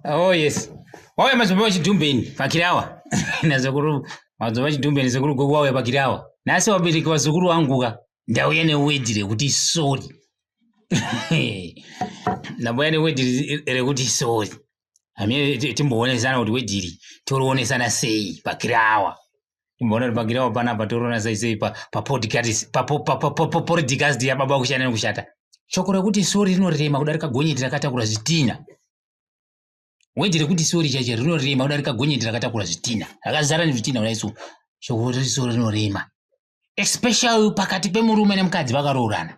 Oh yes, wauya madzibaba vachidhumbeni pakirawa nasekuru. Madzibaba vachidhumbeni, sekuru Gogo wauya pakirawa nhasi. Wabereki vazukuru vanguka, ndauya newedhi rekuti sorry. Ndamboya newedhi rekuti sorry. Hamene timboonesana kuti wedhi iri torionesana sei pakirawa. Timboona kuti pakirawa panapa toriona sei sei papodcast yababa kushanda nekushata. Shoko rekuti sorry rinorema kudarika gonyeti rakatakura zvitina. Wedhi rekuti sorry chaicho rinorema kudarika gonyeti rakatakura zvitina, rakazara nezvitina kudai. So shoko rekuti sorry rinorema, especially pakati pemurume nemukadzi vakaroorana.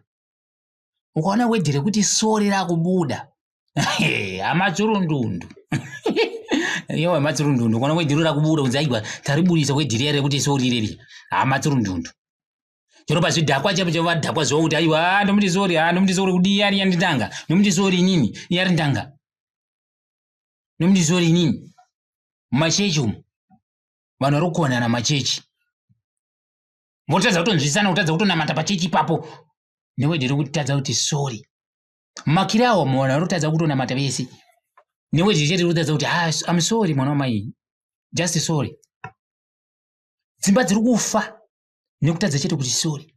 Ukaona wedhi rekuti sorry rakubuda, hamatsurundundu iwe, matsurundundu. Ukaona wedhi iro rakubuda kunzi aigwa taribudisa wedhi riya rekuti sorry reri, hamatsurundundu. Chero pazvidhakwa chaipo chaipo, vadhakwa zuva kuti aiwa, ndomuti sorry, ha, ndomuti sorry kudii? Ari yanditanga, ndomuti sorry inini, iyari ndanga ndomuti sorry inini. Mumachechi umu vanhu vari kukonana, machechi votadza kutonzwisana, kutadza kutonamata pachechi ipapo newedhi rekutadza kuti sorry. Makirawo vanhu vari kutadza kutonamata vese newedhi chete kutadza kuti, ah, I'm sorry, mwana wamai, just sorry. Dzimba dziri kufa nekutadza chete kuti sorry.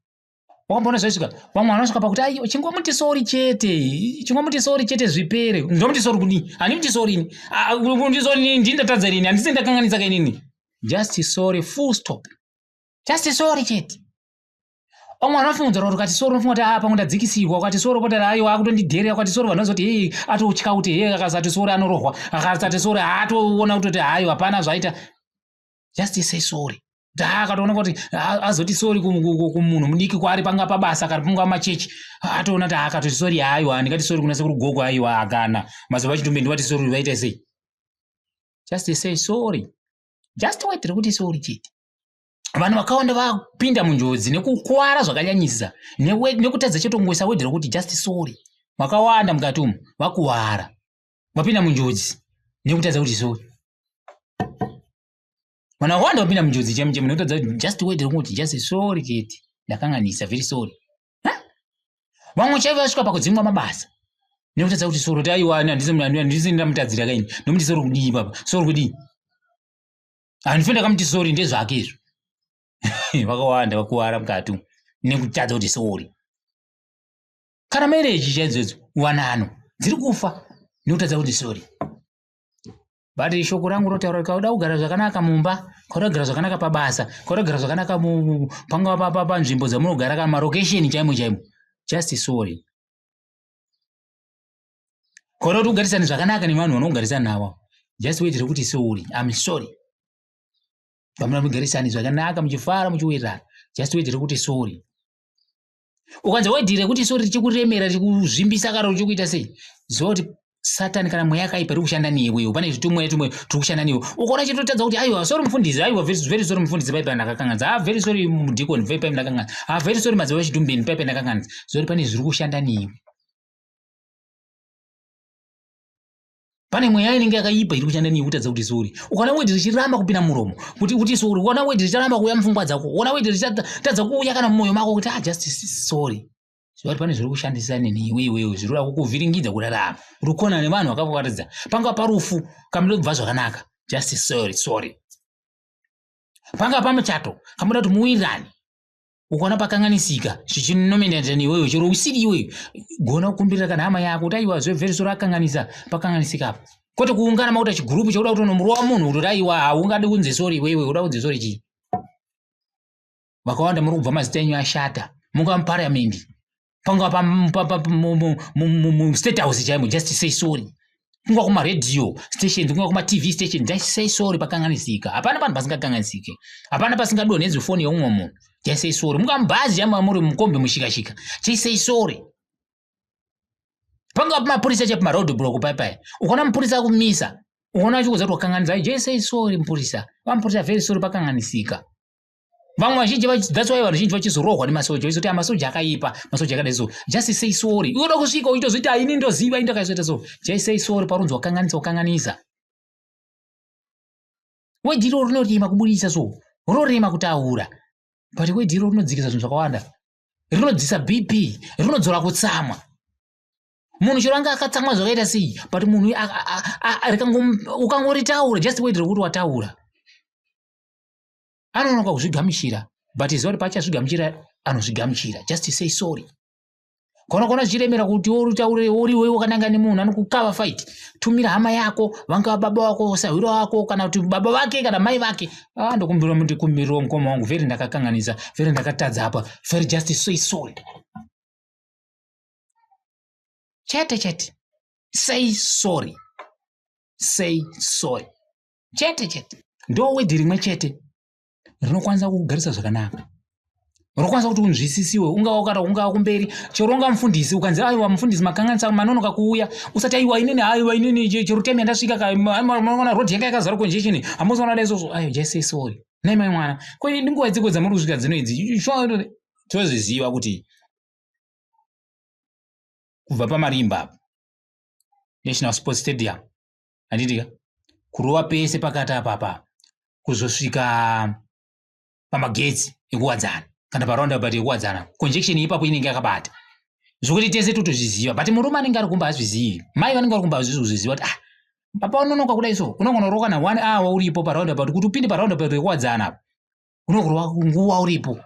Wakamboona zvaisvika vamwe vanosvika pakuti ai, chingomuti sorry chete, chingomuti sorry chete zvipere. Ndomuti sorry kudii? Handimuti sorry ini. Kuti sorry inini ndini ndatadza rini? Handisi ndakanganisa kainini. Just sorry, full stop, just sorry chete. Vamwe vanofungidzira kuti ukati sorry unofunga kuti, ah, pamwe ndadzikisirwa. Ukati sorry potari, aiwa, akutondidherera. Ukati sorry vanhu vanozoti, hei, atotya kuti hei, akasati sorry anorohwa, akasati sorry haatoona kutoti haiwa, hapana zvaita. Just say sorry. Da akatoona kuti azoti sorry kumunhu mudiki kwaari, panga pabasa kana panga machechi, atoona kuti akatoti sorry, haiwa, ndingati sorry kuna sekuru Gogo? Aiwa, kana mazuva achitumbe ndivati sorry, vaita sei? Just say sorry, just wait rekuti sorry chete. Vanhu vakawanda vapinda munjodzi nekukwara zvakanyanyisa nekutadza chetongoisa wedhi rekuti just sorry. Vakawanda mukati umu vakuwara, vapinda munjodzi nekutadza kuti sorry. Vanhu vakawanda vapinda munjodzi chemu chemu nekutadza just word rekuti just sorry chete, ndakanganisa, very sorry. Vamwe chaivo vasvika pakudzingwa mabasa nekutadza kuti sorry, kuti aiwa, handisi ndamutadzira kaini, ndomuti sorry kudii papa? Sorry kudii? Handife ndakamuti sorry, ndezvake izvo. Vakawanda vakuwara mukati umu nekutadza kuti sorry. Kana marriage chaidzoidzo, wanano dziri kufa nekutadza kuti sorry. But shoko rangu rotaura, kauda kugara zvakanaka mumba, kauda kugara zvakanaka pabasa, kauda kugara zvakanaka pangava panzvimbo dzamunogara kana marokesheni chaimo chaimo, just sorry. Kauda kuti ugarisane zvakanaka nevanhu vanokugarisana navo, just wait rekuti sorry, I'm sorry. Pamuna mugarisane zvakanaka, muchifara, muchiwirirana, just wait rekuti sorry. Ukanzwa wedhi rekuti sorry richikuremera, richikuzvimbisa kana richikuita sei, ziva kuti Satani kana mweya yakaipa iri kushanda newewo. Pane zvitumweya tumwe turi kushanda newe. Ukaona chitotadza kuti aiwa, sorry mufundisi, aiwa, very, very sorry mufundisi, paipa ndakakanganisa, ah, very sorry mudikoni, paipa ndakanganisa, ah, very sorry madzibaba chidhumbeni, paipa ndakanganisa, ziva kuti pane zviri kushanda newe. Pane mweya inenge yakaipa iri kushanda newe kutadza kuti sorry. Ukaona wedhi richiramba kupinda muromo kuti sorry, ukaona wedhi richaramba kuuya mupfungwa dzako, ukaona wedhi richatadza kuuya kana mumwoyo mako kuti, ah, just sorry, ziva kuti pane zviri kushandisa neni iwe iwewe, zviri kuda kukuvhiringidza kurarama, uri kuona nevanhu vakakuratidza. Pangava parufu, kamuda kubva zvakanaka, just sorry, sorry. Pangava pamuchato, kamuda kuti muwirirane, ukaona pakanganisika zvichinomenderana newewe, chero usiri iwewe, gona kukumbirira kana hama yako kuti aiwa, very sorry, akanganisa, pakanganisika apa. Kwete kuungana makuita chigurupu chekuda kutonomurova munhu kuti aiwa, haungadi kunzi sorry iwewe, uda kunzi sorry chii? Vakawanda muri kubva mazita enyu ashata, mungava muparliament, pangava mustate house chaimo, just say sorry. Kungava kumaradio stations, kungava kumatv station, just say sorry, pakanganisika. Hapana vanhu pasingakanganisike, hapana pasingadonhedzwi foni yeumwe munhu, just say sorry. Mungava mubhazi chaimo, muri mukombi, mushikashika, just say sorry. Pangava pamapurisa chaipo, maroad block paipai, ukaona mupurisa akumisa, ukaona achikuudza kuti wakanganisa, just say sorry mupurisa, vamupurisa, very sorry, pakanganisika. Vamwe vazhinji, that's why vanhu vazhinji vachizorohwa nemasoja, vachizoti masoja akaipa, masoja akadai. So just say sorry. Unoda kusvika uchitozoti aini ndoziva ini ndakaizoita. So just say sorry parunzi wakanganisa, wakanganisa. Wedhi iro rinorema kubudisa, so rinorema kutaura, but wedhi iro rinodzikisa zvinhu zvakawanda, rinodzisa BP, rinodzora kutsamwa. Munhu chero anga akatsamwa zvakaita sei, but munhu ukangoritaura just wait rekuti wataura, anonoka kuzvigamuchira, but ziva kuti paachazvigamuchira anozvigamuchira. Just say sorry. Kana ukaona zvichiremera kuti utaure uriwe wakananga nemunhu anokukava fight, tumira hama yako, vangava baba wako, sahwiro wako, kana kuti baba vake kana mai vake. Ah, ndokumbira mundikumbiriro mukoma wangu, very ndakakanganisa, very ndakatadza apa, very just say sorry. Chete chete, say sorry, say sorry chete chete. Ndo wedhi rimwe chete rinokwanisa kukugarisa zvakanaka, rinokwanisa kuti unzwisisiwe. Ungava kana ungava kumberi, chero unga mufundisi, ukanzi aiwa mufundisi makanganisa, manonoka kuuya, usati aiwa inini, aiwa inini chero time yandasvika maona road yanga yakazara congestion, hamuzoona dai izvozvo. Aiwa, just say sorry. Nai mai mwana, ko nguva dziko dzamuri kusvika dzino idzi? Tozviziva kuti kubva paMarimba apo, National Sports Stadium, handiti ka, kurova pese pakati apapa kuzosvika pamagetsi ekuWadzana kana paroundabout ekuWadzana, congestion ipapo inenge yakabata zvokuti tese totozviziva. But murume anenge ari kumba hazvizivi, mai vanenge vari kumba hazvisi kuzviziva kuti ah, papa unonoka kudai. So unogona kuroka na one hour uripo paroundabout. Kuti upinde paroundabout ekuWadzana apo, unokurova nguva uripo.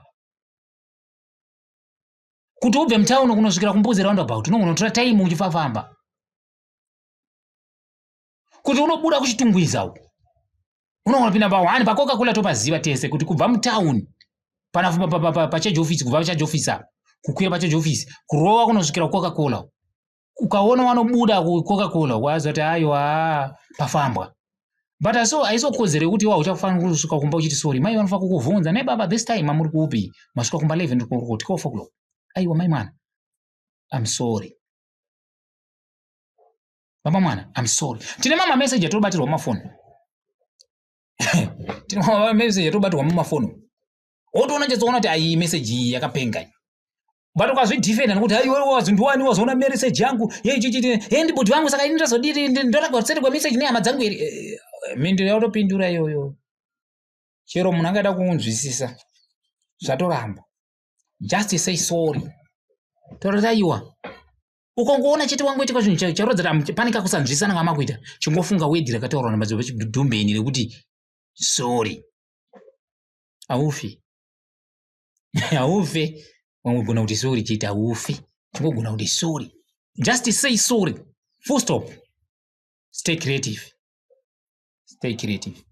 Kuti ubve mutauni kunosvikira kuMbudzi roundabout, unogona kutora time uchifafamba. Kuti unobuda kuChitungwiza uku, unogona kupinda pa1 paCoca-Cola. Topaziva tese kuti kubva mutauni pana pacharge office, kubva pacharge office apa, kukwira pacharge office, kurova kunosvikira kuCoca-Cola, ukaona wanobuda kuCoca-Cola, waziva kuti aiwa, pafambwa. But so haisokodzero yekuti iwa uchafanira kusvika kumba uchiti sorry. Mai vanofanira kukubvunza, "Nai baba, this time amuri kupi? Masvika kumba 11 o'clock, 12 o'clock." "Aiwa mai mwana, I'm sorry. Baba mwana, I'm sorry." Tine mamwe mameseji atobatirwa mumafoni, tine mamwe mameseji atobatirwa mumafoni, wotoona chatsoona kuti ai, meseji iyi yakapenga iyi. But ukazvidhifenda nekuti aiwa, wazondiwani, wazoona meseji yangu yechichiti he, ndibudhi vangu, saka ini ndozodiri ndoraga kuseri kwemeseji nehama dzangu here? Mhinduro yautopindura iyoyo, chero munhu angada kuunzwisisa, zvatoramba. Just say sorry. Torati aiwa, ukangoona chete wangoitika chinhu charatidza kuti pane kakusanzwisana kamakuita, chingofunga wedhi rakataurwa namadzibaba Chidhumbeni rekuti sorry. Haufi, haufe. Wangogona kuti sorry chete, haufi. Chingogona kuti sorry. Just say sorry, full stop. Stay creative, stay creative.